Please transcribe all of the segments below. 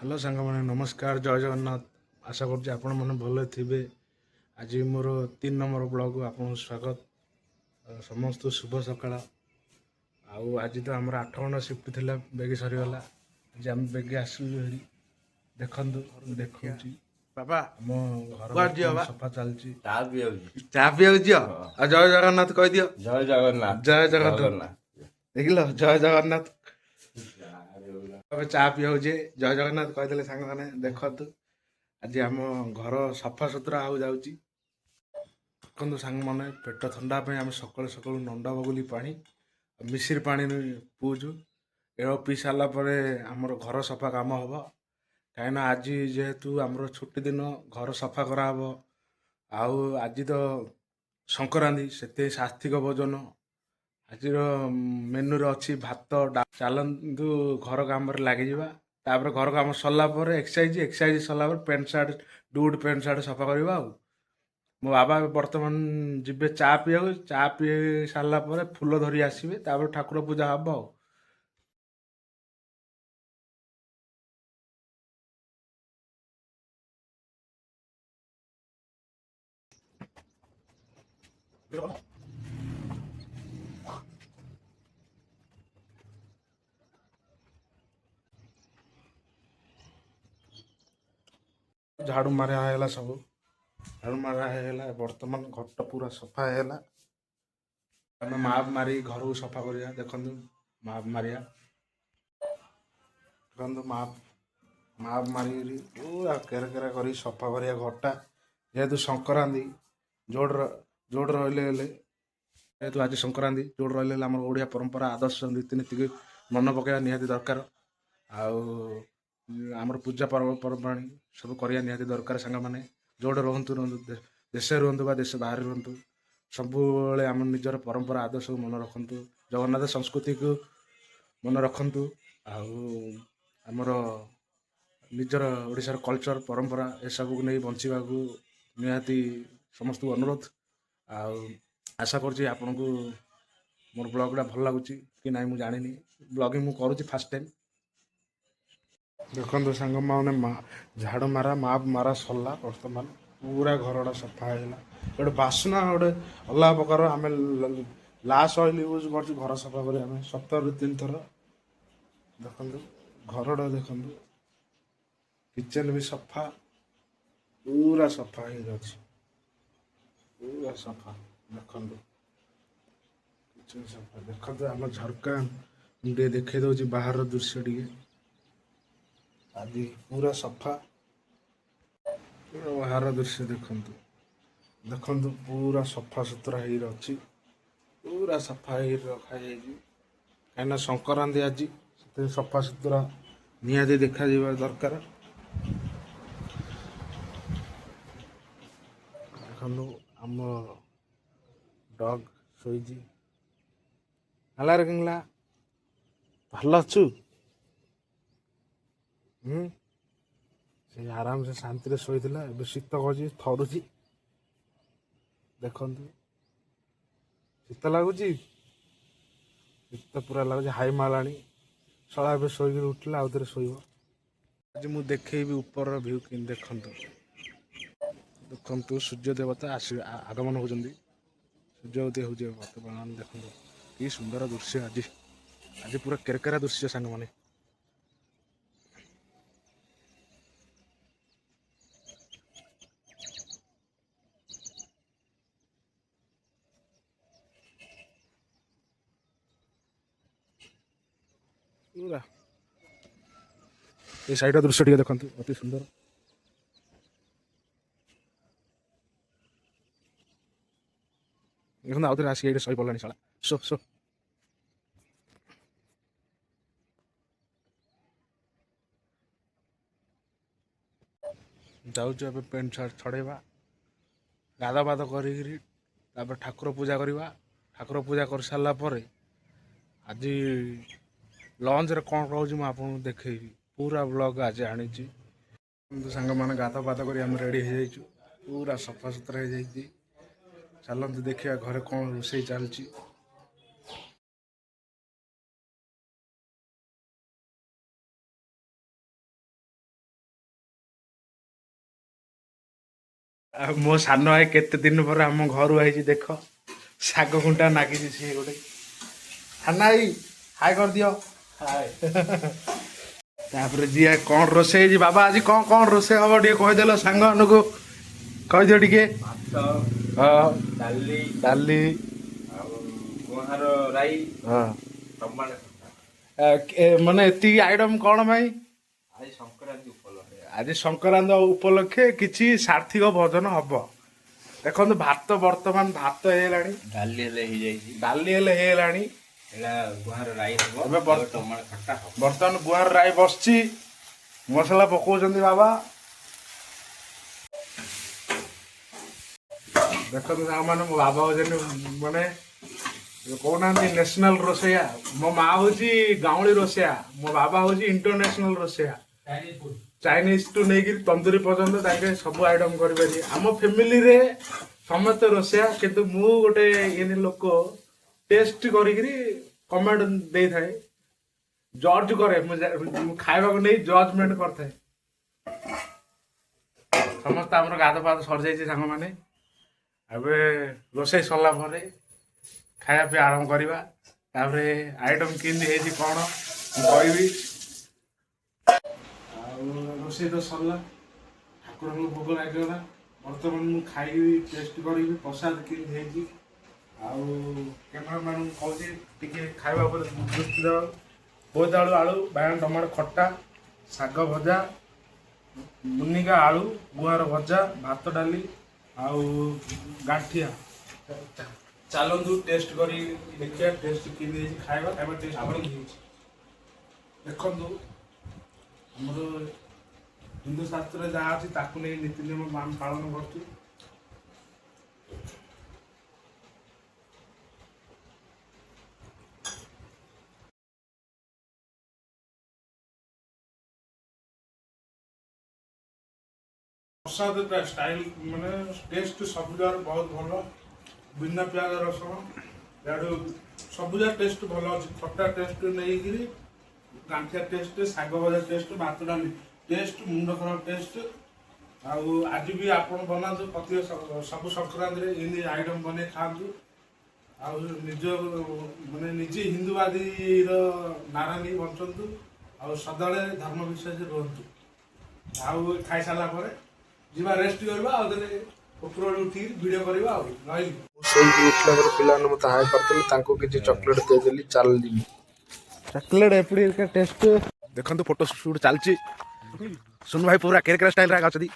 Hello ସାଙ୍ଗମାନେ, ନମସ୍କାର, ଜୟ ଜଗନ୍ନାଥ। ଆଶା କରୁଛି ଆପଣମାନେ ଭଲରେ ଥିବେ। ଆଜି ମୋର 3 ନମ୍ବର ବ୍ଲଗ୍କୁ ଆପଣଙ୍କୁ ସ୍ୱାଗତ। ସମସ୍ତଙ୍କୁ ଶୁଭ ସକାଳ। ଆଉ ଆଜି ତ ଆମର 8 ଘଣ୍ଟା ସିଫ୍ଟ ଥିଲା, ବେଗି ସରିଗଲା। ଆଜି ଆମେ ବେଗି ଆସିଲୁ ହେରି। ଦେଖନ୍ତୁ, ଦେଖାଉଛି ବାବା। ଆମ ଘର କୁଆଡେ ଯିବ ବର୍ତ୍ତମାନ ବା? ସଫା ଚାଲିଛି। ଚା ପିଆଉଛି। ଚା ପିଇବାକୁ ଯିବ? ଆଉ ଜୟ ଜଗନ୍ନାଥ କହିଦିଅ। ଜୟ ଜଗନ୍ନାଥ। ଜୟ ଜଗନ୍ନାଥ। ଦେଖିଲ, ଜୟ ଜଗନ୍ନାଥ। ଏବେ ଚା ପିଇବାକୁ ଯିଏ ଜୟ ଜଗନ୍ନାଥ କହିଦେଲେ। ସାଙ୍ଗମାନେ ଦେଖନ୍ତୁ, ଆଜି ଆମ ଘର ସଫାସୁତୁରା ହଉ ଯାଉଛି। ଦେଖନ୍ତୁ ସାଙ୍ଗମାନେ, ପେଟ ଥଣ୍ଡା ପାଇଁ ଆମେ ସକାଳୁ ସକାଳୁ ନଣ୍ଡା ବଗୁଲି ପାଣି, ମିଶିରି ପାଣି ପିଉଛୁ। ଏଳ ପିଇ ସାରିଲା ପରେ ଆମର ଘର ସଫା କାମ ହେବ, କାହିଁକିନା ଆଜି ଯେହେତୁ ଆମର ଛୁଟି ଦିନ, ଘର ସଫା କରାହେବ। ଆଉ ଆଜି ତ ସଂକ୍ରାନ୍ତି, ସେଥିପାଇଁ ସାତ୍ତ୍ୱିକ ଭୋଜନ। ଆଜିର ମେନୁରେ ଅଛି ଭାତ। ଚାଲନ୍ତୁ, ଘର କାମରେ ଲାଗିଯିବା। ତାପରେ ଘର କାମ ସରିଲା ପରେ ଏକ୍ସରସାଇଜ, ଏକ୍ସରସାଇଜ ସରିଲା ପରେ pant shirt, duty pant shirt ସଫା କରିବା। ଆଉ ମୋ ବାବା ବର୍ତ୍ତମାନ ଯିବେ ଚା ପିଇବାକୁ। ଚା ପିଇ ସାରିଲା ପରେ ଫୁଲ ଧରି ଆସିବେ, ତାପରେ ଠାକୁର ପୂଜା ହବ। ଆଉ ଝାଡ଼ୁ ମାରା ହେଇଗଲା, ସବୁ ଝାଡ଼ୁ ମାରା ହେଇଗଲା। ବର୍ତ୍ତମାନ ଘରଟା ପୁରା ସଫା ହେଇଗଲା। ଆମେ ମାପ ମାରି ଘରକୁ ସଫା କରିବା। ଦେଖନ୍ତୁ, ମାପ ମାରିବା। ଦେଖନ୍ତୁ, ମାପ ମାପ ମାରିକିରି ପୁରା କେର କେରା କରି ସଫା କରିବା ଘରଟା। ଯେହେତୁ ସଂକ୍ରାନ୍ତି, ଯୋଉଠି ଯୋଉଠି ରହିଲେ ହେଲେ, ଯେହେତୁ ଆଜି ସଂକ୍ରାନ୍ତି, ଯୋଉଠି ରହିଲେ ହେଲେ ଆମର ଓଡ଼ିଆ ପରମ୍ପରା, ଆଦର୍ଶ, ରୀତିନୀତିକୁ ମନେ ପକାଇବା ନିହାତି ଦରକାର। ଆଉ ଆମର ପୂଜା ପର୍ବପର୍ବାଣି ସବୁ କରିବା ନିହାତି ଦରକାର। ସାଙ୍ଗମାନେ ଯୋଉଠି ରୁହନ୍ତୁ ରୁହନ୍ତୁ, ଦେଶରେ ରୁହନ୍ତୁ ବା ଦେଶ ବାହାରେ ରୁହନ୍ତୁ, ସବୁବେଳେ ଆମ ନିଜର ପରମ୍ପରା ଆଦର୍ଶକୁ ମନେ ରଖନ୍ତୁ, ଜଗନ୍ନାଥ ସଂସ୍କୃତିକୁ ମନେ ରଖନ୍ତୁ। ଆଉ ଆମର ନିଜର ଓଡ଼ିଶାର କଲଚର, ପରମ୍ପରା ଏସବୁକୁ ନେଇ ବଞ୍ଚିବାକୁ ନିହାତି ସମସ୍ତଙ୍କୁ ଅନୁରୋଧ। ଆଉ ଆଶା କରୁଛି ଆପଣଙ୍କୁ ମୋର ବ୍ଲଗ୍ଟା ଭଲ ଲାଗୁଛି କି ନାହିଁ ମୁଁ ଜାଣିନି। ବ୍ଲଗିଂ ମୁଁ କରୁଛି ଫାର୍ଷ୍ଟ ଟାଇମ୍। ଦେଖନ୍ତୁ ସାଙ୍ଗମାନେ, ମା ଝାଡ଼ୁ ମାରା, ମାପ ମାରା ସରିଲା। ବର୍ତ୍ତମାନ ପୁରା ଘରଟା ସଫା ହେଇଗଲା। ଗୋଟେ ବାସ୍ନା ଗୋଟେ ଅଲଗା ପ୍ରକାର। ଆମେ ଲାସ୍ ଅଏଲ୍ ୟୁଜ୍ କରୁଛୁ ଘର ସଫା କରିବା ପାଇଁ ସପ୍ତାହରୁ 3 ଥର। ଦେଖନ୍ତୁ, ଘରଟା ଦେଖନ୍ତୁ, କିଚେନ୍ ବି ସଫା, ପୁରା ସଫା ହେଇଯାଉଛି, ପୁରା ସଫା। ଦେଖନ୍ତୁ, କିଚେନ୍ ସଫା। ଦେଖନ୍ତୁ, ଆମ ଝରକା ମୁଁ ଟିକେ ଦେଖେଇ ଦେଉଛି, ବାହାରର ଦୃଶ୍ୟ ଟିକେ। ଆଜି ପୁରା ସଫା, ପୁରା ବାହାର ଦୃଶ୍ୟ ଦେଖନ୍ତୁ। ଦେଖନ୍ତୁ, ପୁରା ସଫା ସୁତୁରା ହେଇକି ଅଛି, ପୁରା ସଫା ହେଇକି ରଖାଯାଇଛି, କାହିଁକିନା ସଂକ୍ରାନ୍ତି ଆଜି, ସେଥିପାଇଁ ସଫା ସୁତୁରା ନିହାତି ଦେଖାଯିବା ଦରକାର। ଦେଖନ୍ତୁ, ଆମ ଡଗ୍ ଶୋଇଛି। நல்லா இருக்குங்களா? ଭଲ ଅଛୁ? ହୁଁ ସେ ଆରାମସେ ଶାନ୍ତିରେ ଶୋଇଥିଲା। ଏବେ ଶୀତ କରୁଛି, ଥରୁଛି। ଦେଖନ୍ତୁ, ଶୀତ ଲାଗୁଛି, ଶୀତ ପୁରା ଲାଗୁଛି। ହାଇ ମାରିଲାଣି ଶଳା। ଏବେ ଶୋଇକିରି ଉଠିଲା, ଆଉ ଥରେ ଶୋଇବ। ଆଜି ମୁଁ ଦେଖେଇବି ଉପରର ଭ୍ୟୁ କେମିତି। ଦେଖନ୍ତୁ, ଦେଖନ୍ତୁ, ସୂର୍ଯ୍ୟ ଦେବତା ଆସି ଆଗମନ ହେଉଛନ୍ତି। ସୂର୍ଯ୍ୟ ଉଦୟ ହେଉଛି ବର୍ତ୍ତମାନ। ଦେଖନ୍ତୁ କି ସୁନ୍ଦର ଦୃଶ୍ୟ ଆଜି। ଆଜି ପୁରା କେରକେରା ଦୃଶ୍ୟ ସାଙ୍ଗମାନେ। ପୁରା ଏ ସାଇଡ଼ର ଦୃଶ୍ୟ ଟିକେ ଦେଖନ୍ତୁ, ଅତି ସୁନ୍ଦର। ଦେଖନ୍ତୁ, ଆଉଥରେ ଆସିକି ଏଇଠି ଶୋଇ ପଡ଼ିଲାଣି ଶଳା। Show show. ଯାଉଛୁ ଏବେ ପ୍ୟାଣ୍ଟ ସାର୍ଟ ଛଡ଼େଇବା, ଗାଧା ପାଧ କରିକିରି ତାପରେ ଠାକୁର ପୂଜା କରିବା। ଠାକୁର ପୂଜା କରିସାରିଲା ପରେ ଆଜି ଲଞ୍ଚରେ କ'ଣ ରହୁଛି ମୁଁ ଆପଣଙ୍କୁ ଦେଖେଇବି। ପୁରା ବ୍ଲଗ୍ ଆଜି ଆଣିଛି। କିନ୍ତୁ ସାଙ୍ଗମାନେ, ଗାଧା ପାଧା କରି ଆମେ ରେଡ଼ି ହେଇଯାଇଛୁ, ପୁରା ସଫାସୁତୁରା ହେଇଯାଇଛି। ଚାଲନ୍ତୁ ଦେଖିବା ଘରେ କ'ଣ ରୋଷେଇ ଚାଲିଛି। ଆଉ ମୋ ସାନ ଭାଇ କେତେ ଦିନ ପରେ ଆମ ଘରୁ ଆଇଛି ଦେଖ, ଶାଗ ଖୁଣ୍ଟା ନାଗିଛି ସିଏ ଗୋଟେ। ସାନ ଭାଇ, ହାଇ କରିଦିଅ। ତାପରେ ଯିଏ କ'ଣ ରୋଷେଇ ହେଇଛି ବାବା, ଆଜି କ'ଣ କ'ଣ ରୋଷେଇ ହବ ଟିକେ କହିଦେଲ ସାଙ୍ଗମାନଙ୍କୁ, କହିଦିଅ ଟିକେ। ଭାତ, ହଁ। ଡାଲି, ଡାଲି, ଆଉ ଗୁଆଁର ରାଇ, ହଁ, ଟମାଟୋ ଖଟା। ମାନେ ଏତିକି ଆଇଟମ୍ କ'ଣ ପାଇଁ? ଆଜି ସଂକ୍ରାନ୍ତି ଉପଲକ୍ଷେ। ଆଜି ସଂକ୍ରାନ୍ତି ଉପଲକ୍ଷେ କିଛି ସାର୍ଥିକ ଭୋଜନ ହବ। ଦେଖନ୍ତୁ, ଭାତ ବର୍ତ୍ତମାନ ଭାତ ହେଇଗଲାଣି। ଡାଲି ହେଲେ ହେଇଯାଇଛି। ଡାଲି ହେଲେ ହେଇଗଲାଣି। ଏଇଟା ଗୁଆଁର ରାଇ ହବ। ଏବେ ଆଉ ଟମାଟୋ ଖଟା ହବ। ବର୍ତ୍ତମାନ ଗୁଆଁର ରାଇ ବସିଛି, ମସଲା ପକଉଛନ୍ତି ବାବା। ଦେଖନ୍ତୁ ସାଙ୍ଗମାନେ, ମୋ ବାବା ହଉଛନ୍ତି, ମାନେ କହୁନାହାନ୍ତି, ନ୍ୟାସନାଲ ରୋଷେଇଆ। ମୋ ମା ହଉଛି ଗାଉଁଳି ରୋଷେଇଆ, ମୋ ବାବା ହଉଛି ଇଣ୍ଟରନ୍ୟାସନାଲ ରୋଷେଇଆ। ଚାଇନିଜ ଟୁ ନେଇକିରି ତନ୍ଦୁରୀ ପର୍ଯ୍ୟନ୍ତ ତାଙ୍କେ ସବୁ ଆଇଟମ କରିପାରିବେ। ଆମ ଫ୍ୟାମିଲିରେ ସମସ୍ତେ ରୋଷେଇଆ, କିନ୍ତୁ ମୁଁ ଗୋଟେ ଇଏ ଲୋକ, ଟେଷ୍ଟ କରିକିରି କମେଣ୍ଟ ଦେଇଥାଏ, ଜଜ୍ କରେ। ମୁଁ ଖାଇବାକୁ ନେଇ ଜଜମେଣ୍ଟ କରିଥାଏ। ସମସ୍ତେ ଆମର ଗାଧ ପାଧ ସରିଯାଇଛି ସାଙ୍ଗମାନେ। ଏବେ ରୋଷେଇ ସରିଲା ପରେ ଖାଇବା ପିଇବା ଆରମ୍ଭ କରିବା। ତାପରେ ଆଇଟମ୍ କେମିତି ହେଇଛି କ'ଣ ମୁଁ କହିବି। ଆଉ ରୋଷେଇ ତ ସରିଲା, ଠାକୁରଙ୍କୁ ଭୋଗ ଲାଗିଗଲା। ବର୍ତ୍ତମାନ ମୁଁ ଖାଇବି, ଟେଷ୍ଟ କରିବି ପ୍ରସାଦ କେମିତି ହେଇଛି। ଆଉ କ୍ୟାମେରାମ୍ୟାନଙ୍କୁ କହୁଛି ଟିକେ ଖାଇବା ଉପରେ ଦୃଷ୍ଟି ଦେବା। ବୋଇତାଳୁ, ଆଳୁ, ବାଇଗଣ, ଟମାଟୋ ଖଟା, ଶାଗ ଭଜା, ମୁନିଗା ଆଳୁ ଗୁଆଁର ଭଜା, ଭାତ, ଡାଲି ଆଉ ଗାଣ୍ଠିଆ। ଚାଲନ୍ତୁ ଟେଷ୍ଟ କରି ଦେଖିବା ଟେଷ୍ଟ କେମିତି ହେଇଛି। ଖାଇବା ଖାଇବା ଟେଷ୍ଟ କେମିତି ହେଇଛି ଦେଖନ୍ତୁ। ଆମର ହିନ୍ଦୁ ଶାସ୍ତ୍ରରେ ଯାହା ଅଛି ତାକୁ ନେଇ ନୀତି ନିୟମ ଆମେ ପାଳନ କରୁଛୁ। ପ୍ରସାଦ ଷ୍ଟାଇଲ, ମାନେ ଟେଷ୍ଟ ସବୁ ଜାଗାରେ ବହୁତ ଭଲ। ବିନା ପିଆଜ ରସୁଣ, ଇଆଡ଼ୁ ସବୁ ଯାକ ଟେଷ୍ଟ ଭଲ ଅଛି। ଖଟା ଟେଷ୍ଟ ନେଇକିରି ଗାଣ୍ଠିଆ ଟେଷ୍ଟ, ଶାଗ ଭଜା ଟେଷ୍ଟ, ଭାତ ଡାଲି ଟେଷ୍ଟ, ମୁଣ୍ଡ ଖରାପ ଟେଷ୍ଟ। ଆଉ ଆଜି ବି ଆପଣ ବନାନ୍ତୁ, ପ୍ରତି ସବୁ ସଂକ୍ରାନ୍ତିରେ ଏମିତି ଆଇଟମ୍ ବନେଇ ଖାଆନ୍ତୁ। ଆଉ ନିଜ ମାନେ ନିଜେ ହିନ୍ଦୁବାଦୀର ନାରା ନେଇ ବଞ୍ଚନ୍ତୁ ଆଉ ସଦାବେଳେ ଧର୍ମ ବିଶ୍ୱାସରେ ରୁହନ୍ତୁ। ଆଉ ଖାଇସାରିଲା ପରେ ଯିବା ରେଷ୍ଟ କରିବା, ଆଉ ଥରେ ଉପରଓଳି ଉଠିକି ଭିଡ଼ିଓ କରିବା। ଆଉ ରହିଲି। ଶୋଇକି ଉଠିଲା ପରେ ପିଲାମାନେ ମୋତେ ହାଇ କରିଦେଲେ, ତାଙ୍କୁ କିଛି ଚକୋଲେଟ୍ ଦେଇଦେଲି, ଚାଲିଲି। ଚକୋଲେଟ୍ ଏପରି ଟେଷ୍ଟ। ଦେଖନ୍ତୁ, ଫଟୋ ସୁଟ୍ ଚାଲିଛି। ସୁନୁ ଭାଇ ପୁରା କେରେ କେରେ ଷ୍ଟାଇଲରେ ଅଛନ୍ତି।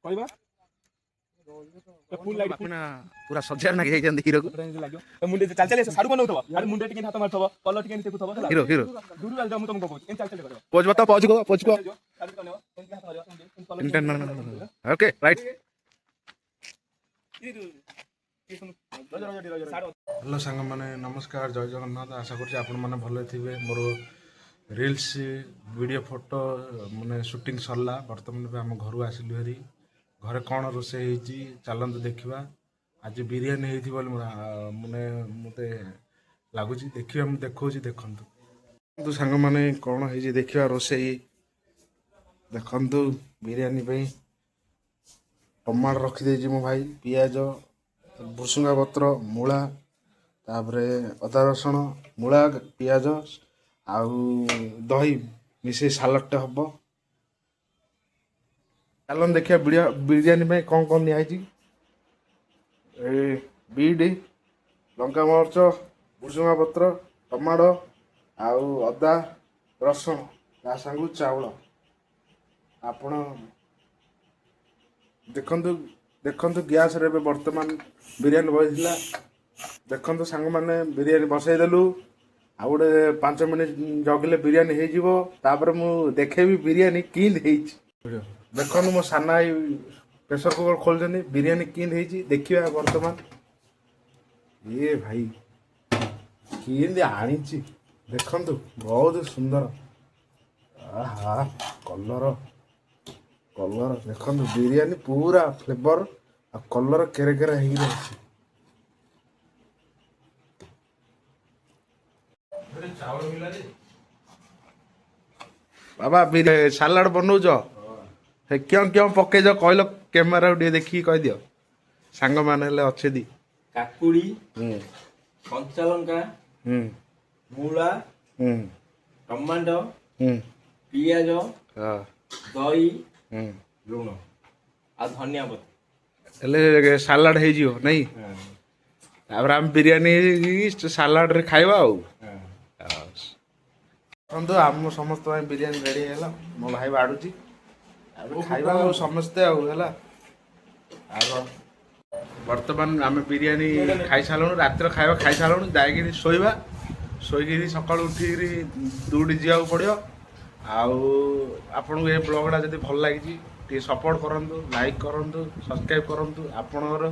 କହିବା। ବାପିନା ପୁରା ସଜାରେ ନାଗି ଯାଇଛନ୍ତି ହିରୋକୁ। ମୁଣ୍ଡ ଚାଲି ଚାଲି ସାଡୁ ବନଉଥିବ, ଆଡେ ମୁଣ୍ଡ ଟିକେ ହାତ ମାରୁଥିବ, କଲର ଟିକେ ଏମିତି ଟେକୁଥିବ, ହେଲା? Hero hero. ଦୂରରୁ ଚାଲି ମୁଁ ତମକୁ କହୁଛି, ଏମିତି ଚାଲି ଚାଲି କରିବ। ପୋଜ ବତା, ପୋଜ କୁହ, ପୋଜ କୁହ। ସାଡୁ ବନେଇବ, ଏମିତି ହାତ ମାରିବ, ଏମିତି colour. Okay, right. Hello ସାଙ୍ଗମାନେ, ନମସ୍କାର, ଜୟ ଜଗନ୍ନାଥ। ଆଶା କରୁଛି ଆପଣମାନେ ଭଲରେ ଥିବେ। ମୋର ରିଲ୍ସ ଭିଡ଼ିଓ ଫଟୋ ମାନେ ସୁଟିଂ ସରିଲା। ବର୍ତ୍ତମାନ ଏବେ ଆମ ଘରୁ ଆସିଲୁ ହେରି। ଘରେ କ'ଣ ରୋଷେଇ ହେଇଛି ଚାଲନ୍ତୁ ଦେଖିବା। ଆଜି ବିରିୟାନୀ ହେଇଥିବ ବୋଲି ମୋର ମାନେ ମୋତେ ଲାଗୁଛି। ଦେଖିବା, ମୁଁ ଦେଖାଉଛି, ଦେଖନ୍ତୁ କିନ୍ତୁ ସାଙ୍ଗମାନେ, କ'ଣ ହେଇଛି ଦେଖିବା ରୋଷେଇ। ଦେଖନ୍ତୁ, ବିରିୟାନୀ ପାଇଁ ଟମାଟୋ ରଖିଦେଇଛି ମୋ ଭାଇ, ପିଆଜ, ଭୃସୁଙ୍ଗା ପତ୍ର, ମୂଳା, ତାପରେ ଅଦା ରସୁଣ, ମୂଳା, ପିଆଜ ଆଉ ଦହି ମିଶେଇ ସାଲାଡ଼ଟେ ହେବ। ଚାଲନ୍ତୁ ଦେଖିବା ବିରିୟାନୀ ପାଇଁ କ'ଣ କ'ଣ ନିଆହେଇଛି। ଏ ବିଟ୍, ଲଙ୍କା ମରିଚ, ଭୃସୁଙ୍ଗା ପତ୍ର, ଟମାଟୋ ଆଉ ଅଦା ରସୁଣ, ତା ସାଙ୍ଗକୁ ଚାଉଳ। ଆପଣ ଦେଖନ୍ତୁ, ଦେଖନ୍ତୁ, ଗ୍ୟାସ୍ରେ ଏବେ ବର୍ତ୍ତମାନ ବିରିୟାନୀ ବସିଥିଲା। ଦେଖନ୍ତୁ ସାଙ୍ଗମାନେ, ବିରିୟାନୀ ବସେଇଦେଲୁ। ଆଉ ଗୋଟେ 5 ମିନିଟ୍ ଜଗିଲେ ବିରିୟାନୀ ହେଇଯିବ। ତାପରେ ମୁଁ ଦେଖେଇବି ବିରିୟାନୀ କେମିତି ହେଇଛି। ଦେଖନ୍ତୁ, ମୋ ସାନ ଭାଇ ପ୍ରେସର କୁକର ଖୋଲୁଛନ୍ତି। ବିରିୟାନୀ କେମିତି ହେଇଛି ଦେଖିବା ବର୍ତ୍ତମାନ। ଏ ଭାଇ କେମିତି ଆଣିଛି ଦେଖନ୍ତୁ, ବହୁତ ସୁନ୍ଦର। ଆହା, କଲର କଲର ଦେଖନ୍ତୁ। ବିରିୟାନୀ ପୁରା ଫ୍ଲେଭର ଆଉ କଲର କେରେ କେରେ ହେଇକି ରହିଛି। ଚାଉଳ ମିଲାରେ। ବାବା, ସାଲାଡ ବନଉଛ, ହେ କ୍ୟଁ କ୍ୟଁ ପକେଇଛ କହିଲ, କ୍ୟାମେରା ଟିକେ ଦେଖିକି କହିଦିଅ। ସାଙ୍ଗମାନେ ହେଲେ ଅଛନ୍ତି। କାକୁଡ଼ି, ହୁଁ କଞ୍ଚା ଲଙ୍କା, ହୁଁ ମୂଳା, ହୁଁ ଟମାଟୋ, ହୁଁ ପିଆଜ, ହଁ ଦହି, ହୁଁ ଲୁଣ ଆଉ ଧନିଆ ପତ୍ର। ହେଲେ ସାଲାଡ଼ ହେଇଯିବ ନାଇଁ? ତାପରେ ଆମେ ବିରିୟାନୀ ସାଲାଡ଼ରେ ଖାଇବା ଆଉ। ଦେଖନ୍ତୁ, ଆମ ସମସ୍ତ ପାଇଁ ବିରିୟାନୀ ରେଡ଼ି ହେଇଗଲା। ମୋ ଭାଇ ବାଢ଼ୁଛି, ତାପରେ ଖାଇବା ଆଉ ସମସ୍ତେ ଆଉ ହେଲା। ଆଉ ବର୍ତ୍ତମାନ ଆମେ ବିରିୟାନୀ ଖାଇସାରିଲୁଣୁ, ରାତିର ଖାଇବା ଖାଇସାରିଲୁଣୁ। ଯାଇକିରି ଶୋଇବା, ଶୋଇକିରି ସକାଳୁ ଉଠିକିରି ଦୁଇଟି ଯିବାକୁ ପଡ଼ିବ। ଆଉ ଆପଣଙ୍କୁ ଏ ବ୍ଲଗ୍ଟା ଯଦି ଭଲ ଲାଗିଛି, ଟିକେ ସପୋର୍ଟ କରନ୍ତୁ, ଲାଇକ୍ କରନ୍ତୁ, ସବସ୍କ୍ରାଇବ୍ କରନ୍ତୁ। ଆପଣଙ୍କର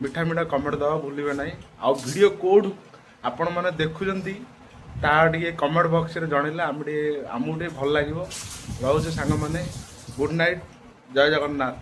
ମିଠା ମିଠା କମେଣ୍ଟ ଦେବା ଭୁଲିବେ ନାହିଁ। ଆଉ ଭିଡ଼ିଓ କେଉଁଠୁ ଆପଣମାନେ ଦେଖୁଛନ୍ତି, ତା ଟିକେ କମେଣ୍ଟ ବକ୍ସରେ ଜଣେଇଲେ ଆମେ ଟିକେ ଆମକୁ ଟିକେ ଭଲ ଲାଗିବ। ରହୁଛୁ ସାଙ୍ଗମାନେ, ଗୁଡ୍ ନାଇଟ୍, ଜୟ ଜଗନ୍ନାଥ।